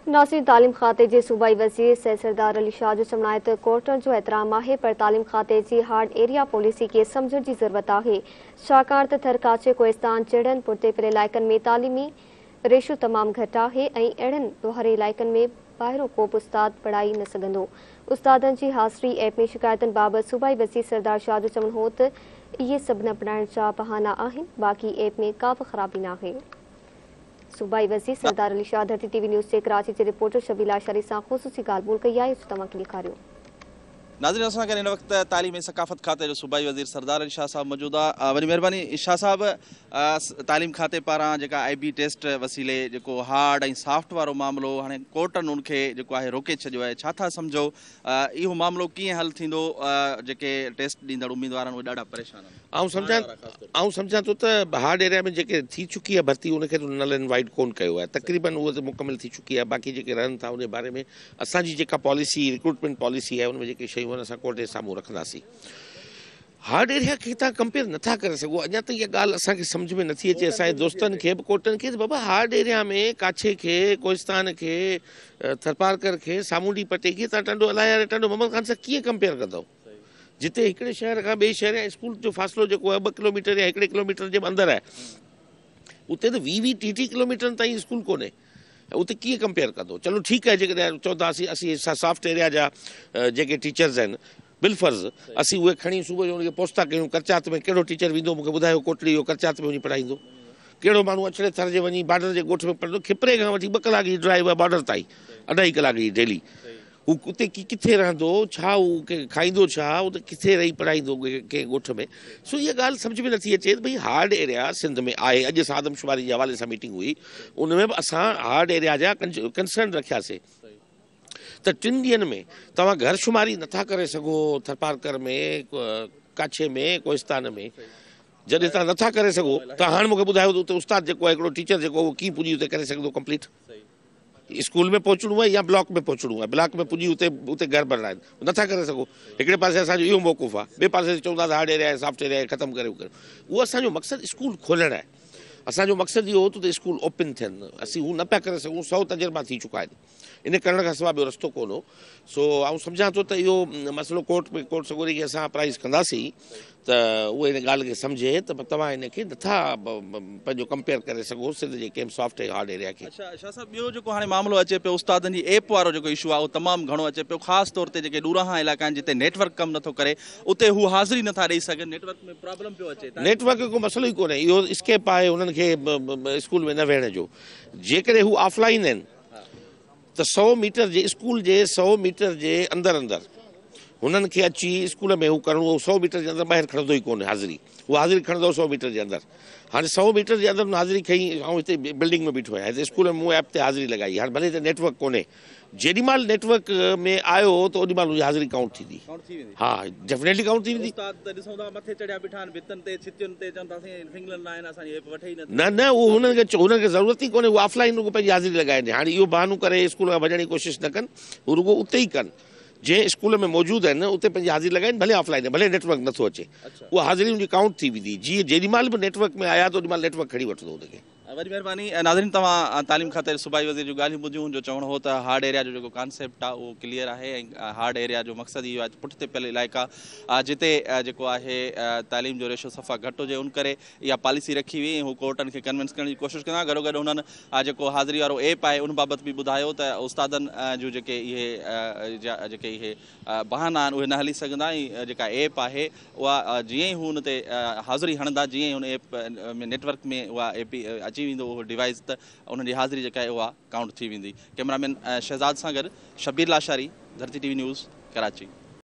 नाज़रीन, तालीम खाते जे सूबाई वज़ीर सैयद सरदार अली शाह जो चवणु आहे त कोर्टनि जो एतिराम आहे, पर तालीम खाते जी हार्ड एरिया पॉलिसी खे सम्झण जी ज़रूरत आहे, छाकाणि त थर काचे कोहिस्तान जहिड़नि पुठिते पियल इलाइक़नि में तालीमी रेशो तमामु घटि आहे ऐं अहिड़नि ॾोहारे इलाइक़नि में ॿाहिरों को बि उस्ताद पढ़ाई न सघंदो। उस्तादनि जी हाज़िरी ऐप में शिकायतुनि बाबति सूबाई वज़ीर सरदार शाह जो चवणु हो त इहे सभु न पढ़ाइण जा बहाना आहिनि, बाक़ी ऐप में का बि ख़राबी न आहे। सूबाई वज़ीर सरदार अली शाह धरती टीवी न्यूज़ ते कराची जे रिपोर्टर शबीर लाशारी सां ख़ुसूसी ॻाल्हि ॿोल कई आहे, तव्हांखे ॾेखारियो। नाज़रीन, असां गॾु हिन वक़्तु तालीम ऐं सकाफ़त खाते जो सूबाई वज़ीर सरदार अली शाह साहब मौजूदु आहे। वॾी महिरबानी शाह साहब। तालीम खाते पारां जेका आई बी टेस्ट वसीले जेको हार्ड ऐं सॉफ्ट वारो मामिलो हाणे कोर्टनि उनखे जेको आहे रोके छॾियो आहे, छा था सम्झो इहो मामिलो कीअं हल थींदो? जेके टेस्ट ॾींदड़ उम्मीदवार आहिनि उहे ॾाढा परेशान आहिनि। आउं सम्झां थो त हार्ड एरिया में जेके थी चुकी आहे भर्ती उनखे त नल एंड वाइड कोन कयो आहे, तक़रीबन उहो त मुकमिल थी चुकी आहे। बाक़ी जेके रहनि था उन बारे में असांजी जेका पॉलिसी रिक्रूटमेंट पॉलिसी आहे उन में जेके शयूं आहिनि असां कोर्ट जे साम्हूं रखंदासीं। हार्ड एरिया खे तव्हां कंपेयर नथा करे सघो, अञा ताईं इहा ॻाल्हि असांखे सम्झ में नथी अचे, असांजे दोस्तनि खे बि कोर्टनि खे, बाबा हार्ड एरिया में काछे खे, कोहिस्तान खे, थरपारकर खे, सामुंडी पटे खे तव्हां टंडो अलायार टंडो मोहम्मद ख़ान सां कीअं कंपेयर कंदव? जिते हिकिड़े शहर खां ॿिए शहर या स्कूल जो फ़ासिलो जेको आहे 2 किलोमीटर या 1 किलोमीटर जे अंदरि आहे, उते त 20 20 30 किलोमीटरनि ताईं स्कूल कोन्हे, उते कीअं कंपेयर कंदो? चलो ठीकु आहे, जेकॾहिं चवंदासीं असीं सॉफ्ट एरिया जा जेके टीचर्स आहिनि बिलफर्ज़ असीं उहे खणी सुबुह जो उनखे पोस्ता कयूं करचात में, कहिड़ो टीचर वेंदो मूंखे ॿुधायो? कोटड़ी जो करचात में वञी पढ़ाईंदो? कहिड़ो माण्हू अचड़े थर जे वञी बॉर्डर जे ॻोठ में पढ़ंदो? खिपरे खां वठी 2 कलाक जी ड्राइव आहे बॉर्डर ताईं, 2.5 कलाक जी डेली। हू उते किथे रहंदो, छा हू खाईंदो, छा उते किथे रही पढ़ाईंदो कंहिं ॻोठ में? सो इहा ॻाल्हि सम्झ में नथी अचे त भई हार्ड एरिया सिंध में आहे। अॼु असां आदमशुमारी जे हवाले सां मीटिंग हुई, उन में बि असां हार्ड एरिया जा कंसर्न रखियासीं त 3 ॾींहंनि में तव्हां घर शुमारी नथा करे सघो थरपारकर में, काछे में, कोहिस्तान में। जॾहिं तव्हां नथा करे सघो त हाणे मूंखे ॿुधायो त उते उस्ताद जेको आहे, हिकिड़ो टीचर जेको उहो कीअं पुॼी उते करे सघंदो कंप्लीट? स्कूल में पहुचणो आहे या ब्लॉक में पहुचणो आहे? ब्लॉक में पुॼी उते उते घर भरणा आहिनि, नथा करे सघो। हिकिड़े पासे असांजो इहो मौक़ुफ़ आहे, ॿिए पासे चवंदा त हार्ड एरिया आहे, सॉफ्ट एरिया आहे, ख़तमु करे करो। उहो असांजो मक़सदु स्कूल खोलणु आहे। असांजो मक़सदु इहो हो त स्कूल ओपन थियनि, असीं हू न पिया करे सघूं। 100 तजुर्बा थी चुका आहिनि, इन करण खां सवाइ ॿियो रस्तो कोन हो। सो आउं सम्झां थो त इहो मसइलो कोर्ट में, कोर्ट सगोरी खे असां अप्राइज़ कंदासीं त उहो हिन ॻाल्हि खे सम्झे त तव्हां हिन खे नथा पंहिंजो कंपेयर करे सघो सिंध जे कंहिं सॉफ्ट ऐं हार्ड एरिया खे। अच्छा शाह साहिब, ॿियो जेको हाणे मामिलो अचे पियो उस्तादनि जी ऐप वारो जेको इशू आहे उहो तमामु घणो अचे पियो, ख़ासि तौर ते जेके ॾूराहां इलाइक़ा आहिनि जिते नेटवर्क कमु नथो करे उते हू हाज़िरी नथा ॾेई सघनि, नेटवर्क में प्रॉब्लम पियो अचे। नेटवर्क जो को मसइलो ई कोन्हे, इहो स्केप आहे हुननि खे स्कूल में न वेहण जो। जेकॾहिं हू ऑफलाइन आहिनि त 100 मीटर जे स्कूल जे 100 मीटर जे अंदरि अंदरि हुननि खे अची स्कूल में हू करिणो, 100 मीटर जे अंदरि ॿाहिरि खणंदो ई कोन्हे हाज़िरी, उहा हाज़िरी खणंदो 100 मीटर जे अंदरि। हाणे 100 मीटर जे अंदरि हाज़िरी खई, ऐं हिते बिल्डिंग में बीठो आहियाँ, हिते स्कूल में मूं ऐप ते हाज़िरी लॻाई, हाणे भले हिते नेटवर्क कोन्हे, जेॾी महिल नेटवर्क में आयो त ओॾी महिल हुनजी हाज़िरी काउंट थींदी। हा, डेफिनेटली काउंट थी वेंदी। न न, उहो हुननि खे ज़रूरत ई कोन्हे, उहो ऑफलाइन रुगो पंहिंजी हाज़िरी लॻाइनि। हाणे इहो बहानो करे स्कूल खां भॼण जी कोशिशि न कनि, हू रुगो उते ई कनि, जंहिं स्कूल में मौजूदु आहिनि उते पंहिंजी हाज़िरी लॻाइनि, भले ऑफलाइन भले नेटवर्क नथो अचे, उहा हाज़िरी हुनजी काउंट थी वेंदी। जीअं जेॾी महिल बि नेटवर्क में आया त ओॾी महिल नेटवर्क खणी वठंदो हुनखे। वॾी महिरबानी। नाज़रीन, तव्हां तालीम खाते सूबाई वज़ीर जूं ॻाल्हियूं ॿुधियूं, जो चवणु हो त हार्ड एरिया जो जेको कॉन्सेप्ट आहे उहो क्लियर आहे ऐं हार्ड एरिया जो मक़सदु इहो आहे पुठिते पियल इलाइक़ा जिते जेको आहे तालीम जो रेशो सफ़ा घटि हुजे, उन करे इहा पॉलिसी रखी हुई ऐं हू कोर्टनि खे कन्विंस करण जी कोशिशि कंदा। गॾोगॾु हुननि जेको हाज़िरी वारो ऐप आहे उन बाबति बि ॿुधायो त उस्तादनि जूं जेके इहे बहाना आहिनि उहे न हली सघंदा ऐं जेका ऐप आहे उहा जीअं ई हू उन ते हाज़िरी हणंदा, जीअं ई हुन ऐप में नेटवर्क में उहा ऐप अची वेंदो उहो डिवाइस त उन्हनि जी हाज़िरी जेका आहे उहा काउंट थी वेंदी। कैमरामैन शहज़ाद सां गॾु शबीर लाशारी, धरती टीवी न्यूज़, कराची।